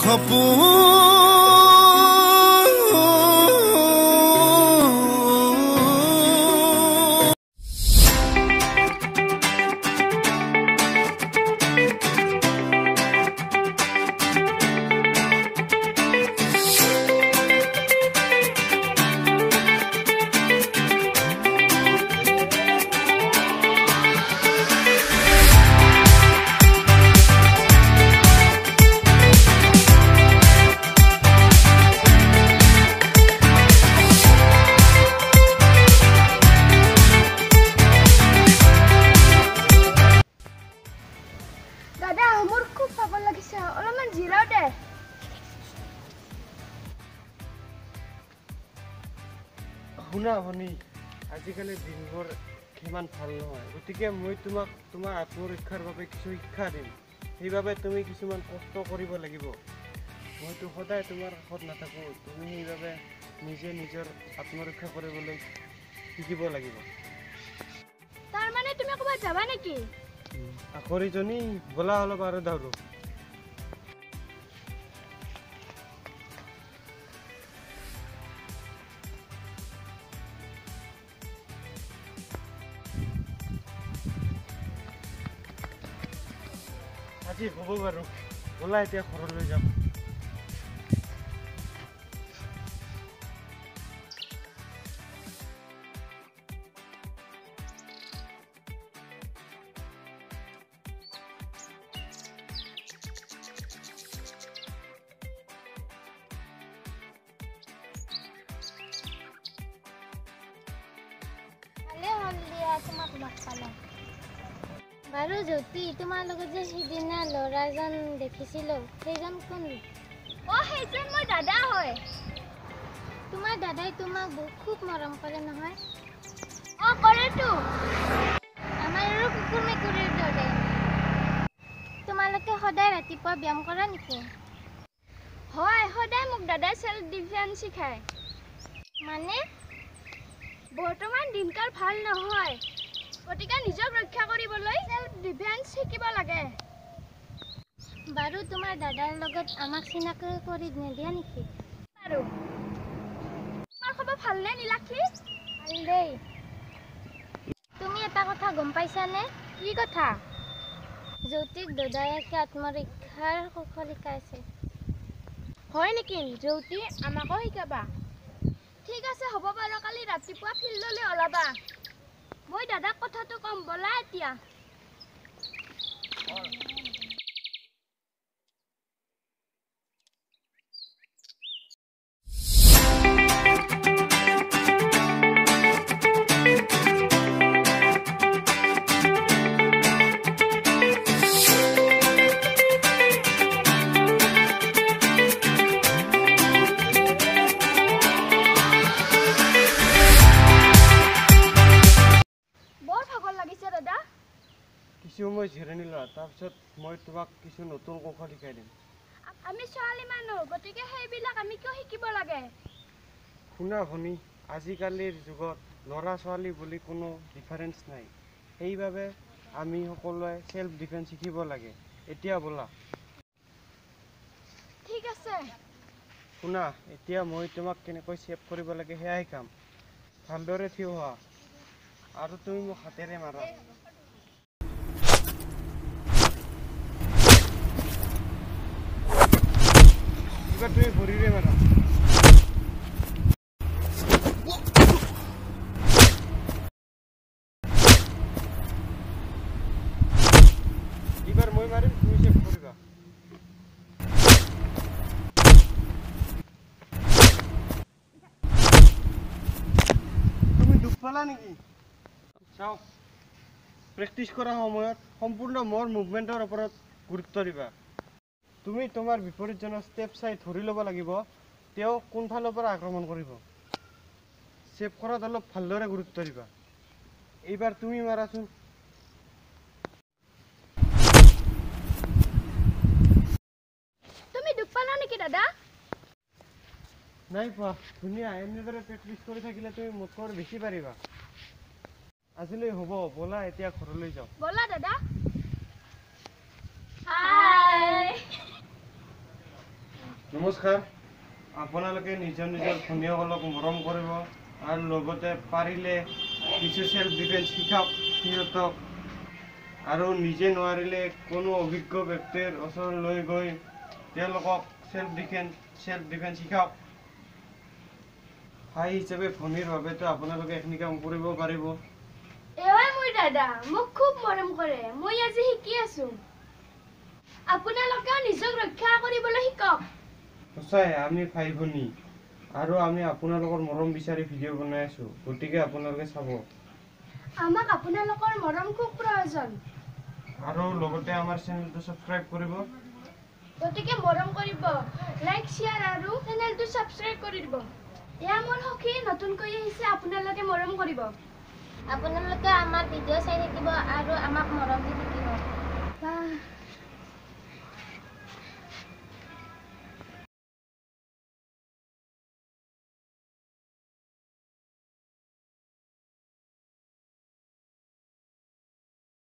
সপোন দাদা, মোৰ খুব ভাগৰ লাগিছে, অলপমান জিৰাও দে। শুনা ভনী, আজিকালি দিনবোৰ সিমান ভাল নহয়, গতিকে মই তোমাক তোমাৰ আত্মৰক্ষাৰ বাবে কিছু শিক্ষা দিম। সেইবাবে তুমি কিছুমান কষ্ট কৰিব লাগিব। মইতো সদায় তোমাৰ কাষত নাথাকোঁ, তুমি সেইবাবে নিজে নিজৰ আত্মৰক্ষা কৰিবলৈ শিকিব লাগিব। তাৰমানে তুমি ক'ৰবাত যাবা নেকি? আখৰিজনী, ব'লা অলপ আৰু দৌৰো। আজি হ'ব বাৰু, ব'লা এতিয়া ঘৰলৈ যাওঁ। ভালে হ'ল দিয়া তোমাক লগ পালো। বাৰু জ্যোতি, তোমাৰ লগত যে সিদিনা ল'ৰাজন দেখিছিলো, সেইজন কোন? অ, সেইজন মোৰ দাদা হয়। তোমাৰ দাদাই তোমাক খুব মৰম কৰে নহয়? অ, কৰেতো। আমাৰ আৰু কুকুৰ মেকুৰীৰ দৰে। তোমালোকে সদায় ৰাতিপুৱা ব্যায়াম কৰা নেকি? হয়, সদায় মোক দাদাই চেল্ফ ডিফেন্স শিকায়। মানে? বৰ্তমান দিনকাল ভাল নহয়, গতিকে নিজক ৰক্ষা কৰিবলৈ চেল্ফ ডিফেন্স শিকিব লাগে। বাৰু তোমাৰ দাদাৰ লগত আমাক চিনাকি কৰি নিদিয়া নেকি? বাৰু, তোমাৰ খবৰ ভালনে নীলাক্ষী? ভাল দেই। তুমি এটা কথা গম পাইছানে? কি কথা? জ্যোতিক দাদায়েকে আত্মৰক্ষাৰ কৌশল শিকাইছে। হয় নেকি জ্যোতি, আমাকো শিকাবা। ঠিক আছে, হ'ব বাৰু, কালি ৰাতিপুৱা ফিল্ডলৈ ওলাবা, মই দাদাক কথাটো ক'ম। ব'লা এতিয়া। বৰ ভাগৰ লাগিছে দাদা। কিছু সময় জিৰণি লোৱা, তাৰপিছত মই তোমাক কিছু নতুন কৌশল শিকাই দিম। আমি ছোৱালী মানুহ, গতিকে সেইবিলাক আমি কিয় শিকিব লাগে? শুনা ভনী, আজিকালিৰ যুগত ল'ৰা ছোৱালী বুলি কোনো ডিফাৰেঞ্চ নাই, সেইবাবে আমি সকলোৱে চেল্ফ ডিফেন্স শিকিব লাগে। এতিয়া ব'লা। ঠিক আছে। শুনা, এতিয়া মই তোমাক কেনেকৈ চেভ কৰিব লাগে সেয়া শিকাম। ভালদৰে থিয় হোৱা আৰু তুমি মোক হাতেৰে মাৰা। এইবাৰ তুমি ভৰিৰে মাৰা। এইবাৰ মই মাৰিম, তুমি চেভ কৰিবা। তুমি দুখ পালা নেকি? চাওঁ, প্ৰেক্টিচ কৰাৰ সময়ত সম্পূৰ্ণ মোৰ মুভমেণ্টৰ ওপৰত গুৰুত্ব দিবা। তুমি তোমাৰ বিপৰীতজনৰ ষ্টেপ চাই ধৰি ল'ব লাগিব তেওঁ কোনফালৰ পৰা আক্ৰমণ কৰিব। চেভ কৰাত অলপ ভালদৰে গুৰুত্ব দিবা। এইবাৰ তুমি মাৰাচোন। তুমি দুখ পালা নেকি দাদা? নাই পোৱা। ধুনীয়া, এনেদৰে প্ৰেক্টিচ কৰি থাকিলে তুমি মোতকৈ আৰু বেছি পাৰিবা। আজিলৈ হ'ব, ব'লা এতিয়া ঘৰলৈ যাওঁ। ব'লা দাদা। হাই। নমস্কাৰ। আপোনালোকে নিজৰ নিজৰ ভনীসকলক মৰম কৰিব আৰু লগতে পাৰিলে কিছু চেল্ফ ডিফেন্স শিকাওক সিহঁতক, আৰু নিজে নোৱাৰিলে কোনো অভিজ্ঞ ব্যক্তিৰ ওচৰলৈ গৈ তেওঁলোকক চেল্ফ ডিফেন্স শিকাওক। ভাই হিচাপে ভনীৰ বাবেতো আপোনালোকে এইখিনি কাম কৰিব পাৰিব। এৱাই মোৰ দাদা, মোক খুব মৰম কৰে। মই আজি শিকি আছো। আপোনালোকেও নিজক ৰক্ষা কৰিবলৈ শিকক। সঁচাই আমি ভাই ভনী আৰু আমি আপোনালোকৰ মৰম বিচাৰি ভিডিঅ' বনাই আছোঁ, গতিকে আপোনালোকে চাব। আমাক আপোনালোকৰ মৰম খুব প্ৰয়োজন। আৰু লগতে আমাৰ চেনেলটো ছাবস্ক্ৰাইব কৰিব। গতিকে মৰম কৰিব, লাইক, শ্বেয়াৰ আৰু চেনেলটো ছাবস্ক্ৰাইব কৰি দিব। এয়া মোৰ সখী নতুনকৈ আহিছে, আপোনালোকে মৰম কৰিব। আপোনালোকে আমাৰ ভিডিঅ' চাই থাকিব আৰু আমাক মৰম দি থাকিব। বাহ।